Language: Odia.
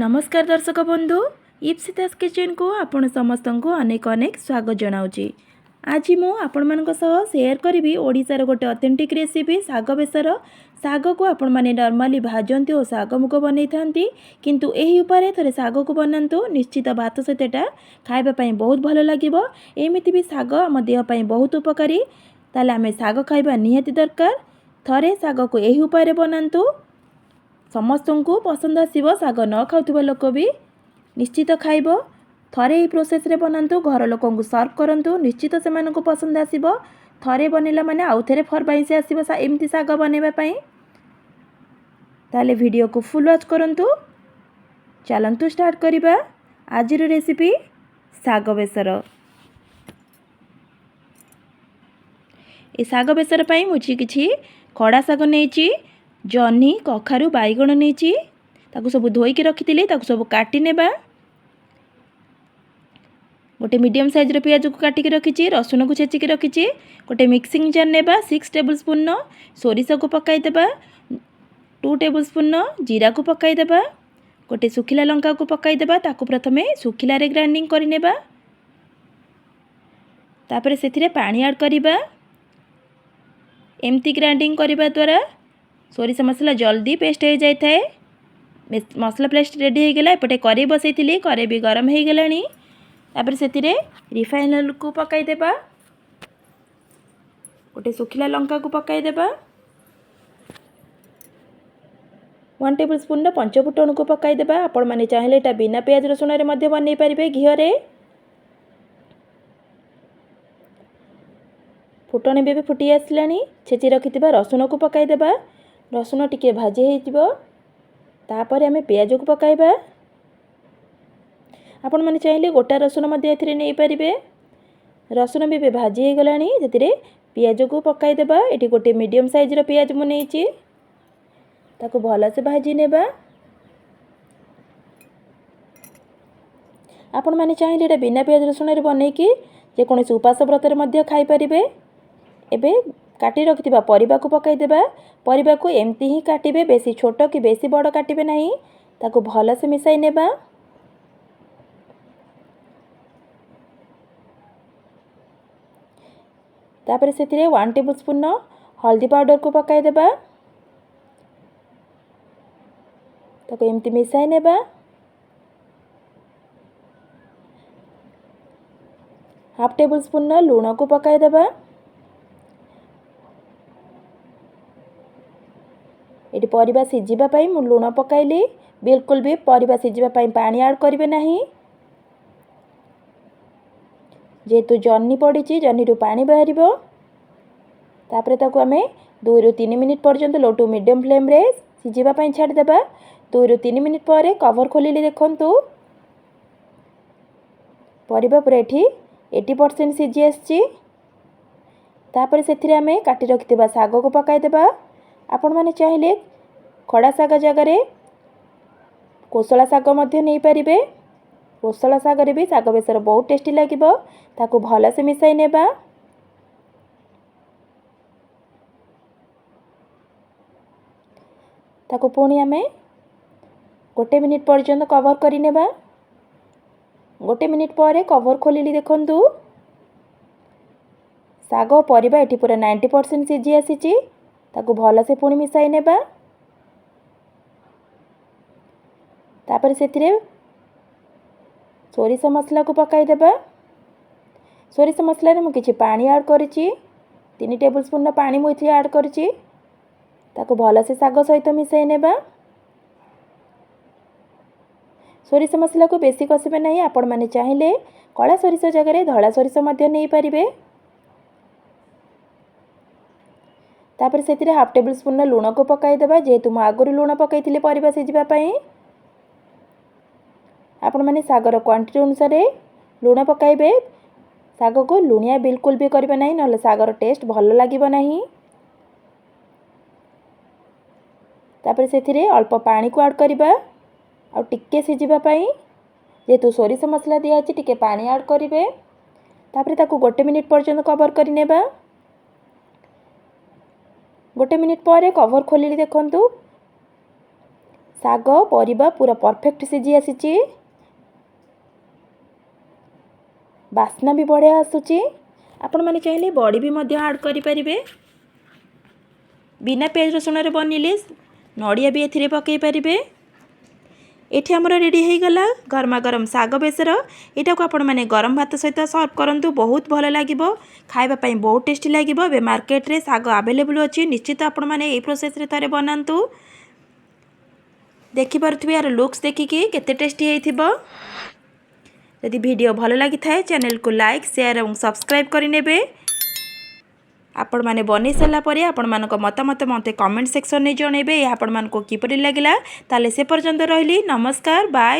ନମସ୍କାର ଦର୍ଶକ ବନ୍ଧୁ, ଇପ୍ସିତାସ୍ କିଚେନ୍କୁ ଆପଣ ସମସ୍ତଙ୍କୁ ଅନେକ ଅନେକ ସ୍ୱାଗତ ଜଣାଉଛି। ଆଜି ମୁଁ ଆପଣମାନଙ୍କ ସହ ସେୟାର କରିବି ଓଡ଼ିଶାର ଗୋଟେ ଅଥେଣ୍ଟିକ୍ ରେସିପି, ଶାଗ ବେସର। ଶାଗକୁ ଆପଣମାନେ ନର୍ମାଲି ଭାଜନ୍ତି ଓ ଶାଗ ମୁଗ ବନେଇଥାନ୍ତି, କିନ୍ତୁ ଏହି ଉପାୟରେ ଥରେ ଶାଗକୁ ବନାନ୍ତୁ, ନିଶ୍ଚିତ ଭାତ ସହିତ ଏଟା ଖାଇବା ପାଇଁ ବହୁତ ଭଲ ଲାଗିବ। ଏମିତି ବି ଶାଗ ଆମ ଦେହ ପାଇଁ ବହୁତ ଉପକାରୀ, ତାହେଲେ ଆମେ ଶାଗ ଖାଇବା ନିହାତି ଦରକାର। ଥରେ ଶାଗକୁ ଏହି ଉପାୟରେ ବନାନ୍ତୁ, ସମସ୍ତଙ୍କୁ ପସନ୍ଦ ଆସିବ। ଶାଗ ନ ଖାଉଥିବା ଲୋକ ବି ନିଶ୍ଚିତ ଖାଇବ। ଥରେ ଏହି ପ୍ରୋସେସ୍ରେ ବନାନ୍ତୁ, ଘର ଲୋକଙ୍କୁ ସର୍ଭ କରନ୍ତୁ, ନିଶ୍ଚିତ ସେମାନଙ୍କୁ ପସନ୍ଦ ଆସିବ। ଥରେ ବନେଇଲା ମାନେ ଆଉ ଥରେ ଫରମାଇଶ ଆସିବ ଏମିତି ଶାଗ ବନେଇବା ପାଇଁ। ତାହେଲେ ଭିଡ଼ିଓକୁ ଫୁଲ୍ ୱାଚ୍ କରନ୍ତୁ। ଚାଲନ୍ତୁ ଷ୍ଟାର୍ଟ କରିବା ଆଜିର ରେସିପି ଶାଗ ବେସର। ଏ ଶାଗ ବେସର ପାଇଁ ମୁଁ କିଛି ଖଡ଼ା ଶାଗ ନେଇଛି, ଜହ୍ନି, କଖାରୁ, ବାଇଗଣ ନେଇଛି। ତାକୁ ସବୁ ଧୋଇକି ରଖିଥିଲି, ତାକୁ ସବୁ କାଟି ନେବା। ଗୋଟେ ମିଡ଼ିୟମ୍ ସାଇଜ୍ର ପିଆଜକୁ କାଟିକି ରଖିଛି, ରସୁଣକୁ ଛେଚିକି ରଖିଛି। ଗୋଟେ ମିକ୍ସିଂ ଜାର୍ ନେବା, 6 ଟେବୁଲ୍ ସ୍ପୁନ୍ର ସୋରିଷକୁ ପକାଇଦେବା, 2 ଟେବୁଲ୍ ସ୍ପୁନ୍ର ଜିରାକୁ ପକାଇଦେବା, ଗୋଟେ ଶୁଖିଲା ଲଙ୍କାକୁ ପକାଇଦେବା। ତାକୁ ପ୍ରଥମେ ଶୁଖିଲାରେ ଗ୍ରାଇଣ୍ଡିଙ୍ଗ କରିନେବା। ତାପରେ ସେଥିରେ ପାଣି ଆଡ଼୍ କରିବା। ଏମିତି ଗ୍ରାଇଣ୍ଡିଙ୍ଗ କରିବା ଦ୍ୱାରା ସୋରିଷ ମସଲା ଜଲ୍ଦି ପେଷ୍ଟ ହୋଇଯାଇଥାଏ। ମସଲା ପେଷ୍ଟ ରେଡ଼ି ହୋଇଗଲା। ଏପଟେ କରେଇ ବସାଇଥିଲି, କରେଇ ବି ଗରମ ହୋଇଗଲାଣି। ତାପରେ ସେଥିରେ ରିଫାଇନ୍ ଅଏଲ୍କୁ ପକାଇଦେବା, ଗୋଟେ ଶୁଖିଲା ଲଙ୍କାକୁ ପକାଇଦେବା, 1 ଟେବୁଲ୍ ସ୍ପୁନ୍ର ପଞ୍ଚଫୁଟଣକୁ ପକାଇଦେବା। ଆପଣମାନେ ଚାହିଁଲେ ଏଇଟା ବିନା ପିଆଜ ରସୁଣରେ ମଧ୍ୟ ବନେଇ ପାରିବେ। ଘିଅରେ ଫୁଟଣ ବି ଏବେ ଫୁଟି ଆସିଲାଣି। ଛେଚି ରଖିଥିବା ରସୁଣକୁ ପକାଇଦେବା। ରସୁଣ ଟିକେ ଭାଜି ହେଇଯିବ, ତାପରେ ଆମେ ପିଆଜକୁ ପକାଇବା। ଆପଣମାନେ ଚାହିଁଲେ ଗୋଟା ରସୁଣ ମଧ୍ୟ ଏଥିରେ ନେଇପାରିବେ। ରସୁଣ ବି ଏବେ ଭାଜି ହେଇଗଲାଣି, ସେଥିରେ ପିଆଜକୁ ପକାଇଦେବା। ଏଠି ଗୋଟେ ମିଡ଼ିୟମ୍ ସାଇଜ୍ର ପିଆଜ ମୁଁ ନେଇଛି, ତାକୁ ଭଲସେ ଭାଜି ନେବା। ଆପଣମାନେ ଚାହିଁଲେ ଏଇଟା ବିନା ପିଆଜ ରସୁଣରେ ବନେଇକି ଯେକୌଣସି ଉପାସ ବ୍ରତରେ ମଧ୍ୟ ଖାଇପାରିବେ। ଏବେ କାଟି ରଖିଥିବା ପରିବାକୁ ପକାଇଦେବା। ପରିବାକୁ ଏମିତି ହିଁ କାଟିବେ, ବେଶୀ ଛୋଟ କି ବେଶୀ ବଡ଼ କାଟିବେ ନାହିଁ। ତାକୁ ଭଲସେ ମିଶାଇ ନେବା। ତାପରେ ସେଥିରେ 1 ଟେବୁଲ୍ ସ୍ପୁନ୍ର ହଳଦୀ ପାଉଡ଼ରକୁ ପକାଇଦେବା। ତାକୁ ଏମିତି ମିଶାଇ ନେବା। ହାଫ୍ ଟେବୁଲ୍ ସ୍ପୁନ୍ର ଲୁଣକୁ ପକାଇଦେବା। ଏଠି ପରିବା ସିଝିବା ପାଇଁ ମୁଁ ଲୁଣ ପକାଇଲି। ବିଲକୁଲ ବି ପରିବା ସିଝିବା ପାଇଁ ପାଣି ଆଡ଼୍ କରିବେ ନାହିଁ। ଯେହେତୁ ଜହ୍ନି ପଡ଼ିଛି, ଜହ୍ନିରୁ ପାଣି ବାହାରିବ। ତାପରେ ତାକୁ ଆମେ 2ରୁ 3 ମିନିଟ୍ ପର୍ଯ୍ୟନ୍ତ ଲୋ ଟୁ ମିଡ଼ିୟମ୍ ଫ୍ଲେମ୍ରେ ସିଝିବା ପାଇଁ ଛାଡ଼ିଦେବା। 2ରୁ 3 ମିନିଟ୍ ପରେ କଭର୍ ଖୋଲିଲେ ଦେଖନ୍ତୁ ପରିବା ପୁରା ଏଠି 80% ସିଝି ଆସିଛି। ତାପରେ ସେଥିରେ ଆମେ କାଟି ରଖିଥିବା ଶାଗକୁ ପକାଇଦେବା। ଆପଣମାନେ ଚାହିଁଲେ ଖଡ଼ା ଶାଗ ଜାଗାରେ କୋଶଳା ଶାଗ ମଧ୍ୟ ନେଇପାରିବେ। କୋଶଳା ଶାଗରେ ବି ଶାଗ ବେସର ବହୁତ ଟେଷ୍ଟି ଲାଗିବ। ତାକୁ ଭଲସେ ମିଶାଇ ନେବା। ତାକୁ ପୁଣି ଆମେ 1 ମିନିଟ୍ ପର୍ଯ୍ୟନ୍ତ କଭର୍ କରିନେବା। 1 ମିନିଟ୍ ପରେ କଭର୍ ଖୋଲିଲି ଦେଖନ୍ତୁ ଶାଗ ପରିବା ଏଠି ପୁରା 90% ସିଝି ଆସିଛି। ତାକୁ ଭଲସେ ପୁଣି ମିଶାଇ ନେବା। ତାପରେ ସେଥିରେ ସୋରିଷ ମସଲାକୁ ପକାଇଦେବା। ସୋରିଷ ମସଲାରେ ମୁଁ କିଛି ପାଣି ଆଡ଼୍ କରିଛି, 3 ଟେବୁଲ୍ ସ୍ପୁନ୍ର ପାଣି ମୁଁ ଏଥିରେ ଆଡ଼୍ କରିଛି। ତାକୁ ଭଲସେ ଶାଗ ସହିତ ମିଶାଇ ନେବା। ସୋରିଷ ମସଲାକୁ ବେଶୀ କଷିବେ ନାହିଁ। ଆପଣମାନେ ଚାହିଁଲେ କଳା ସୋରିଷ ଜାଗାରେ ଧଳା ସୋରିଷ ମଧ୍ୟ ନେଇପାରିବେ। ତାପରେ ସେଥିରେ ହାଫ୍ ଟେବୁଲ୍ ସ୍ପୁନ୍ର ଲୁଣକୁ ପକାଇଦେବା। ଯେହେତୁ ମୁଁ ଆଗରୁ ଲୁଣ ପକାଇଥିଲି ପରିବା ସିଝିବା ପାଇଁ, ଆପଣମାନେ ଶାଗର କ୍ୱାଣ୍ଟିଟି ଅନୁସାରେ ଲୁଣ ପକାଇବେ। ଶାଗକୁ ଲୁଣିଆ ବିଲକୁଲ ବି କରିବେ ନାହିଁ, ନହେଲେ ଶାଗର ଟେଷ୍ଟ ଭଲ ଲାଗିବ ନାହିଁ। ତାପରେ ସେଥିରେ ଅଳ୍ପ ପାଣିକୁ ଆଡ଼୍ କରିବା, ଆଉ ଟିକେ ସିଝିବା ପାଇଁ। ଯେହେତୁ ସୋରିଷ ମସଲା ଦିଆହେଇଛି ଟିକେ ପାଣି ଆଡ଼୍ କରିବେ। ତାପରେ ତାକୁ 1 ମିନିଟ୍ ପର୍ଯ୍ୟନ୍ତ କଭର୍ କରିନେବା। 1 ମିନିଟ୍ ପରେ କଭର୍ ଖୋଲିଲି ଦେଖନ୍ତୁ ଶାଗ ପରିବା ପୁରା ପରଫେକ୍ଟ ସିଝି ଆସିଛି। ବାସ୍ନା ବି ବଢ଼ିଆ ଆସୁଛି। ଆପଣମାନେ ଚାହିଁଲେ ବଡ଼ି ବି ମଧ୍ୟ ଆଡ଼୍ କରିପାରିବେ। ବିନା ପିଆଜ ରସୁଣରେ ବନିଲେ ନଡ଼ିଆ ବି ଏଥିରେ ପକାଇ ପାରିବେ। ଏଠି ଆମର ରେଡ଼ି ହେଇଗଲା ଗରମା ଗରମ ଶାଗ ବେସର। ଏଇଟାକୁ ଆପଣମାନେ ଗରମ ଭାତ ସହିତ ସର୍ଭ କରନ୍ତୁ, ବହୁତ ଭଲ ଲାଗିବ। ଖାଇବା ପାଇଁ ବହୁତ ଟେଷ୍ଟି ଲାଗିବ। ଏବେ ମାର୍କେଟରେ ଶାଗ ଆଭେଲେବୁଲ୍ ଅଛି। ନିଶ୍ଚିତ ଆପଣମାନେ ଏଇ ପ୍ରୋସେସ୍ରେ ଥରେ ବନାନ୍ତୁ। ଦେଖିପାରୁଥିବେ ଏହାର ଲୁକ୍ସ ଦେଖିକି କେତେ ଟେଷ୍ଟି ହେଇଥିବ। ଯଦି ଭିଡ଼ିଓ ଭଲ ଲାଗିଥାଏ, ଚ୍ୟାନେଲକୁ ଲାଇକ୍, ସେୟାର ଏବଂ ସବସ୍କ୍ରାଇବ୍ କରିନେବେ। ଆପଣମାନେ ବନେଇ ସାରିଲା ପରେ ଆପଣମାନଙ୍କ ମତାମତ ମୋତେ କମେଣ୍ଟ ସେକ୍ସନରେ ଜଣାଇବେ, ଏହା ଆପଣମାନଙ୍କୁ କିପରି ଲାଗିଲା। ତାହେଲେ ସେ ପର୍ଯ୍ୟନ୍ତ ରହିଲି, ନମସ୍କାର, ବାଏ।